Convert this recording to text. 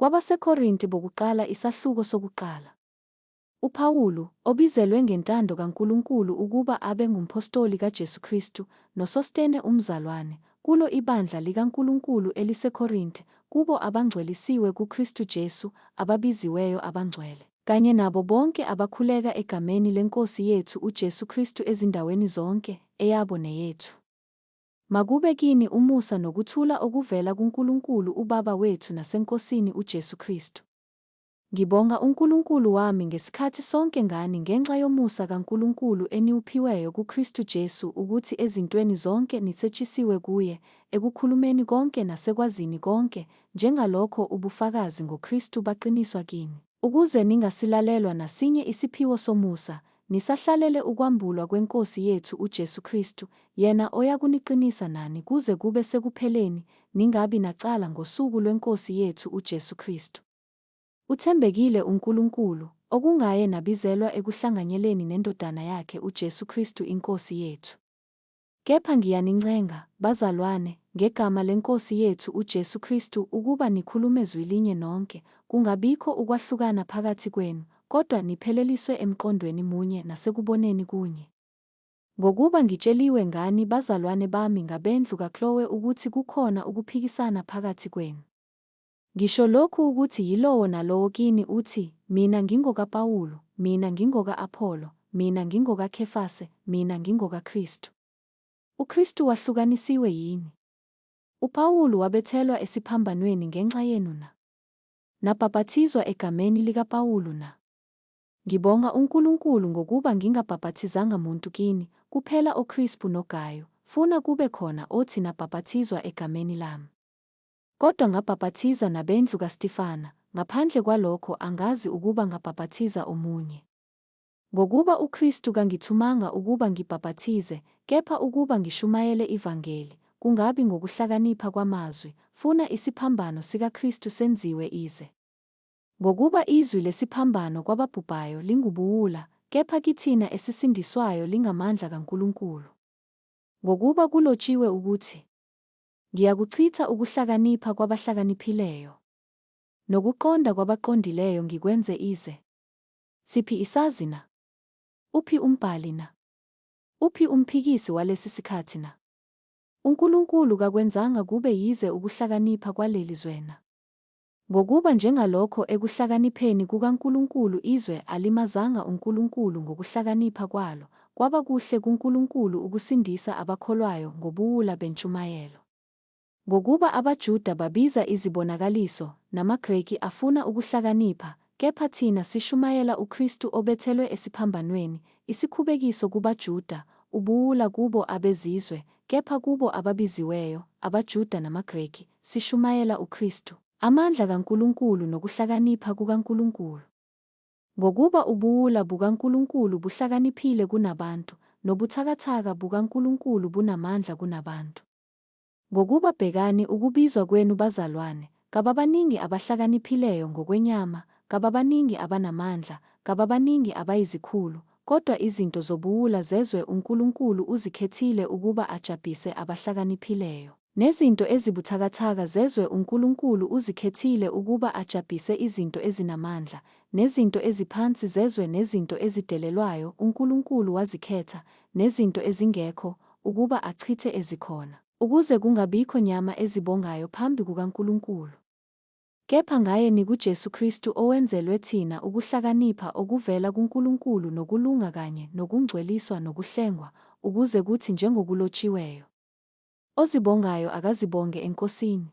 KwabaseKorinte bokuqala isahluko sokuqala. UPawulu, obizelwe ngentando kaNkulunkulu ukuba abe ngumphostoli kaJesu Kristu, noSostene umzalwane, kulo ibandla likaNkulunkulu eliseKorinte, kubo abangcwelisiwe kuKristu Jesu, ababiziweyo abangcwele, kanye nabo bonke abakhuleka egameni leNkosi yethu uJesu Kristu ezindaweni zonke, eyabo neyethu. Makube kini umusa nokuthula okuvela kuNkulunkulu uBaba wethu naseNkosini uJesu Kristu. Ngibonga uNkulunkulu wami ngesikhathi sonke ngani ngenxa yomusa kaNkulunkulu eniwuphiweyo kuKristu Jesu ukuthi ezintweni zonke nicetshisiwe kuye, ekukhulumeni konke nasekwazini konke, njengalokho ubufakazi ngoKristu baqiniswa kini. Ukuze ningasilalelwa nasinye isiphiwo somusa, nisahlalele ukwambulwa kweNkosi yethu uJesu Kristu, yena oyakuniqinisa nani kuze kube sekupheleni, ningabi nacala ngosuku lweNkosi yethu uJesu Kristu. Uthembekile uNkulunkulu, okungaye nabizelwa ekuhlanganyeleni neNdodana yakhe uJesu Kristu iNkosi yethu. Kepha ngiyanincenga, bazalwane, ngegama leNkosi yethu uJesu Kristu ukuba nikhulume zwi-linye nonke, kungabikho ukwahlukana phakathi kwenu, kodwa nipheleliswe emqondweni munye nasekuboneni kunye. Ngokuba ngitsheliwe ngani, bazalwane bami, ngabendlu kaKlowe ukuthi kukhona ukuphikisana phakathi kwenu. Ngisho lokhu ukuthi yilowo nalowo kini uthi, Mina ngingokaPawulu, mina ngingoka-Apholo, mina ngingokaKhefase, mina ngingokaKristu. UKristu wahlukanisiwe yini? UPawulu wabethelwa esiphambanweni ngenxa yenu na? Nabhapathizwa egameni likaPawulu na? Ngibonga uNkulunkulu ngokuba ngingabhapathizanga muntu kini, kuphela oKrispu noGayu, funa kube khona othi nabhapathizwa egameni lami. Kodwa ngabhapathiza nabendlu kaStifana, ngaphandle kwalokho angazi ukuba ngabhapathiza omunye. Ngokuba uKristu kangithumanga ukuba ngibhapathize, kepha ukuba ngishumayele ivangeli, kungabi ngokuhlakanipha kwamazwi, funa isiphambano sikaKristu senziwe ize. Ngokuba izwi lesiphambano kwababhubhayo lingubuwula, kepha kithina esisindiswayo lingamandla kaNkulunkulu. Ngokuba kulotshiwe ukuthi, Ngiyakuchitha ukuhlakanipha kwabahlakaniphileyo, nokuqonda kwabaqondileyo ngikwenze ize. Siphi isazi na? Uphi umbhali na? Uphi umphikisi walesi sikhathi na? UNkulunkulu kakwenzanga kube yize ukuhlakanipha kwaleli zwe na? Ngokuba njengalokho ekuhlakanipheni kukaNkulunkulu izwe alimazanga uNkulunkulu ngokuhlakanipha kwalo, kwaba kuhle kuNkulunkulu ukusindisa abakholwayo ngobuwula bentshumayelo. Ngokuba abaJuda babiza izibonakaliso, namaGreki afuna ukuhlakanipha, kepha thina sishumayela uKristu obethelwe esiphambanweni, isikhubekiso kubaJuda, ubuwula kubo abezizwe, kepha kubo ababiziweyo, abaJuda namaGreki, sishumayela uKristu, amandla kaNkulunkulu nokuhlakanipha kukaNkulunkulu. Ngokuba ubuwula bukaNkulunkulu buhlakaniphile kunabantu, nobuthakathaka bukaNkulunkulu bunamandla kunabantu. Ngokuba bhekani ukubizwa kwenu bazalwane, kababaningi abahlakaniphileyo ngokwenyama, kababaningi abanamandla, kababaningi abayizikhulu, kodwa izinto zobuwula zezwe uNkulunkulu uzikhethile ukuba ajabhise abahlakaniphileyo. Nezinto ezibuthakathaka zezwe uNkulunkulu uzikhethile ukuba ajabhise izinto ezinamandla, nezinto eziphansi zezwe nezinto ezidelelwayo uNkulunkulu wazikhetha, nezinto ezingekho, ukuba achithe ezikhona, ukuze kungabikho nyama ezibongayo phambi kukaNkulunkulu. Kepha ngaye nikuJesu Kristu owenzelwe thina ukuhlakanipha okuvela kuNkulunkulu nokulunga kanye nokungcweliswa nokuhlengwa, ukuze kuthi njengokulotshiweyo, Ozibongayo akazibonge eNkosini.